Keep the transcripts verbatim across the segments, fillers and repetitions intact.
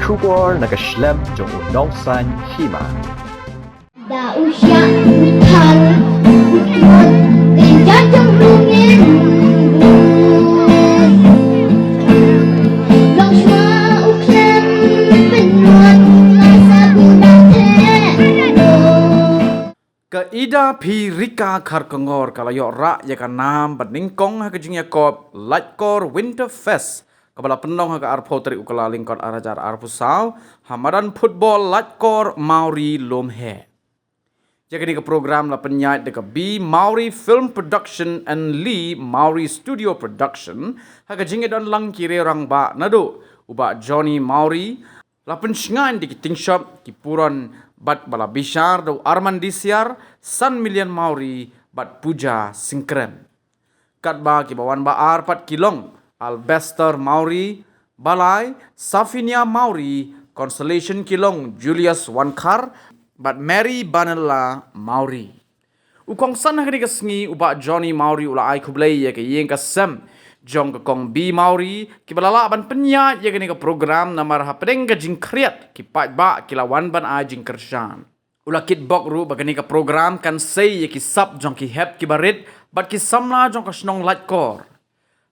Khubor na ka shlem jong u nongsaiñ hima. Da u shah u thar u thot, ka jajong rungin. Long shwa u khlem pynwat, la sa u da te. Ka Ida Phi Rika Kharkongor ka la ïoh rah ïa ka nam ba nyngkong ha ka jingïakop Laitkor Winter Fest, kaba la pynlong ha ka arphew tarik u Kyllalyngkot arhajar arphew saw, ha madan football Laitkor Mawrie Lumheh. Ïa kane ka program la pynïaid da ka B Mawrie Film Production and Lee Mawrie Studio Production, ha ka jingïadon lang ki riew rangbah naduh u Bah Johnny Mawrie, la pynshngaiñ da ki tyngshop, ki puron, bad ba la bishar da u Arman Disiar, San Million Mawrie, bad Pooja Syngkrem. Katba kiba wan ba ar pat ki long Albester Mawrie, Balai, Safinia Mawrie, Consolation ki long Julius Wankhar, bad Mary Banella Mawrie. U kongsan ha kane ka sngi u Bah Johnny Mawrie u la ai khublei ïa ka ïing ka sem jong ka Kong B Mawrie, kiba la lah ban pynïaid ïa kane ka program namar hapdeng ka jingkhriat ki paidbah ki la wan ban ai jingkyrshan. U la kitbok ruh ba kane ka program kan sei ïa ki sap jong ki hep kiba rit bad ki samla jong ka shnong Laitkor.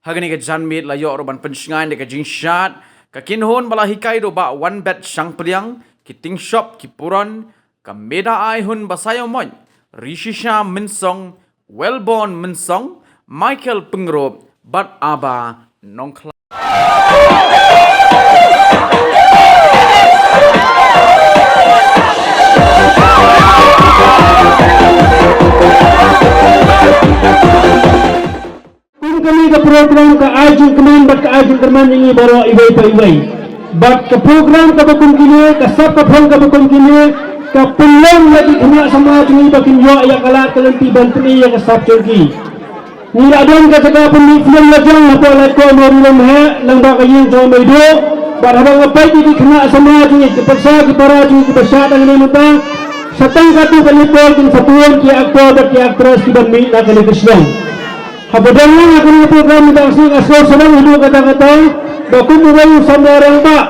Ha kane ka janmiet la ïoh ruh ban pynshngaiñ da ka jingshad ka kynhun ba la hikai da u Bah Wanbet Shangpliang, ki tyngshop, ki puron, ka Meda Aihun Basaïawmoit, Rishisha Mynsong, Wellborn Mynsong, Michael Pyngrope, bad Aba Nongkhlaw. Kum kane ka program ka ai jingkmen bad ka ai jingkyrmen ïa ngi baroh iwei pa iwei. Bad ka program kaba kum kine, ka sap ka phong kaba kum kine, ka pynlong ïa ki khynnah samla jong ngi ba kin ïoh ïa ka lad ka lynti ban pyni ïa ka sap jong ki. Ngi la don ka jaka pynmih film la jong hapoh Laitkor Mawrie Lumheh, lyngba ka ïing jong Meiduh. Bad haba nga peit ïa ki khynnah samla jong ngi, ki pyrsa ki para jong ngi kiba shad hangne mynta, sa tang katto katne por kin sa tuid ki actor bad ki actress kiban mih na kane ka shnong. Haba dang long ha kane ka program mynta ka sngi nga sngew sngewsarong haduh katta katta, ba kum uwei u samla rangbah,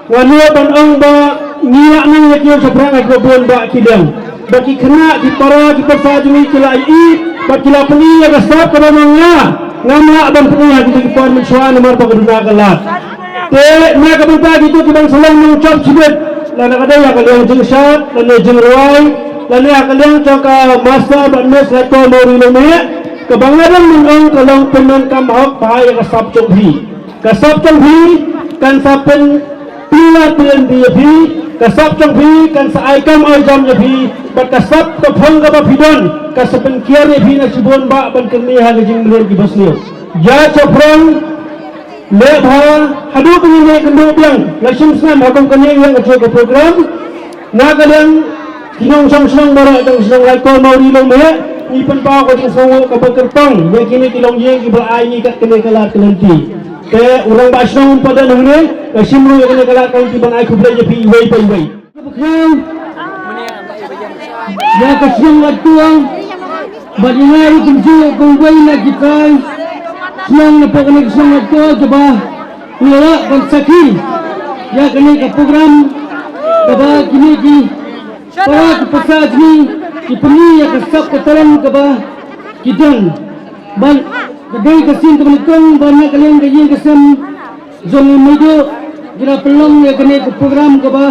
nga ïoh ban ong ba ngi ïa nang ïa ki ïa shaphrang ha kiba bun ba ki dang. Ba ki khynnah, ki para, ki pyrsa jong ngi ki la ïohi bad ki la pyni ïa ka sap kaba ma nga ngam lah ban pyni ha kito ki por mynshuwa namar ba ka duna ka lad. Te na ka bynta kito kiban sa long nongjop shibit, lane ka dei ha ka liang jingshad, lane jingrwai, lane ha ka liang jong ka master bad miss Laitkor Mawrie Lumheh, kaba nga dang ong ka long pyndonkam hok bha ïa ka sap jong phi. Ka sap jong phi kan sa pynpyllait pynlynti ïa phi, ka sap jong phi kan sa ai kam ai jam ïa phi, bad ka sap ka phong kaba phi don kan sa pynkiar ïa phi na shibun bah ban kynmaw ha ka jingmlien kiba sniew. Ïa shaphrang leh bha haduh ba ngin ïakynduh biang, la shim snem ha kum kane ïa ka jong ka program. Na ka liang ki nongshong shnong baroh jong ka shnong Laitkor Mawrie Lumheh, ngi pynpaw ka jingsngewnguh kaba kyrpang ïa kine ki longïing kiba la ai ngi kat kane ka lad ka lynti. Te u rangbah shnong um pat don hangne, la shim ruh ïa kane ka lad ka lynti ban ai khublei ïa phi iwei pa iwei. Ïa ka shnong Laitkor bad ïa nga ruh kumjuh kum uwei na ki trai shnong na pdeng kane ka shnong Laitkor kaba ngi la lah ban sakhi ïa kane ka program kaba kine ki para ki pyrsa jong ngi ki pyni ïa ka sap ka talent kaba ki don. Bad ka dei ka sien kaba nyngkong ba na ka liang ka ïing ka sem jong i Meiduh ki la pynlong ïa kane ka program kaba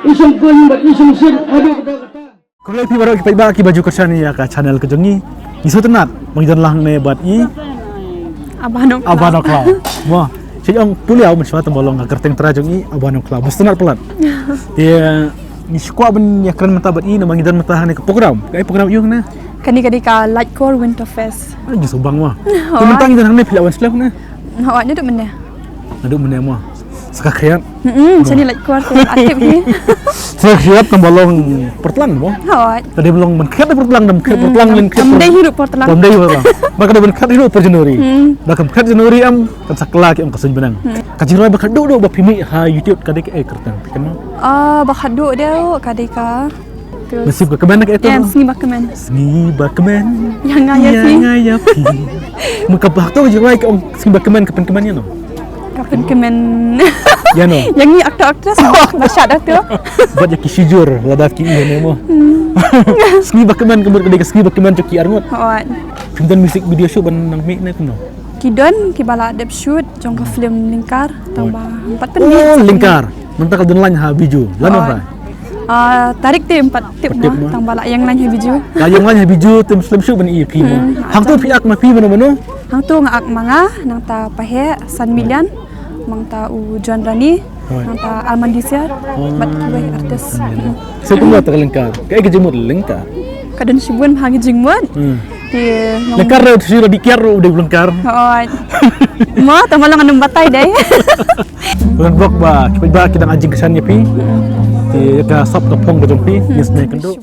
i shongkun bad i shongshit haduh katta katta. Khublei phi baroh ki paidbah kiba ju kyrshan ïa ka channel ka jong ngi. Ngi sngewtynnat ba ngi don lang ne bad i Aba Nongkhlaw. Aba Nongkhlaw. Mo, shu ong pule au mynshuwa tang ba long ka kyrteng trai jong i Aba Nongkhlaw. Ba sngewtynnat palat. Te ngi shu kwah ban ïakren mynta bad i namar ngi don mynta ha kane ka program. Ka ai program ïa u ne? Kane ka dei ka Laitkor Winter Fest. Ai, ngi sngewbang mo. Te mynta ngi don hangne phi la wan shlem ne? Hooid, naduh mynne. Naduh mynne mo. Sa ka khriat. Hmm, shane Laitkor te la tip hi. Sa ka khriat tang ba long por tlang mo. Hooid. Tadi ba long ban khriat por tlang, dang khriat por tlang, leng khriat. Kam dei hi ruh por tlang. Kam dei por tlang. Ba ka dei ban khriat hi ruh por January. Hmm. Ba kam khriat January em, kan sa kylla ki ong ka suiñ bneng. Hmm. Ka jingrwai ba khatduh duh ba phi mih ha YouTube ka dei kaei kyrteng phi kynmaw? Ah, ba khatduh dei ka dei ka Nasib ka kmen ka ito. Em, Sngi Ba Kmen. Sngi Ba Kmen. Ïa nga ïa phi. Ïa nga ïa phi. Mynta ka ba to ka jingrwai ka ong Sngi Ba Kmen ka pynkmen ïa no? Phin kmen. Ïa no. Ïa ngi actor actress ba shad actor. Bad ïa ki shijur lada ki ïa ne mo. Sngi ba kmen ka mut ka dei ka sngi ba kmen jong ki arngut. Hooid. Phim don music video shoot ban nang mih ne kumno? Ki don kiba la dep shoot jong ka film Lyngkar tang ba em pat pynmih. Oh, Lyngkar. Mynta ka don launch ha Bijou. Lano ha? Ah, tarik te em pat tip Pat tip mo mo. Tang ba la ïeng launch ha Bijou. Ka ïeng launch ha Bijou te ym slem shuh ban ïa phi mo. Hangto phi ak ma phi mano mano? Hangto nga ak ma nga, nangta Paheh, San Millian, nangta u John Rani, Hooid. Nangta Armand Disiar bad kiwei artist. Sa kumno ta ka Lyngkar? Kaei ka jingmut Lyngkar? Ka don shibun bha ki jingmut. Hmm. Te ngam Lyngkar ruh, shu dei kiar ruh u dei Lyngkar. Hooid. Mo, tang ba long ngan ym batai dei. Bad bok ba ki ba ki dang ai jingkyrshan ïa phi. Te ka sap ka phong ka jong phi. Yes, ne kynduh.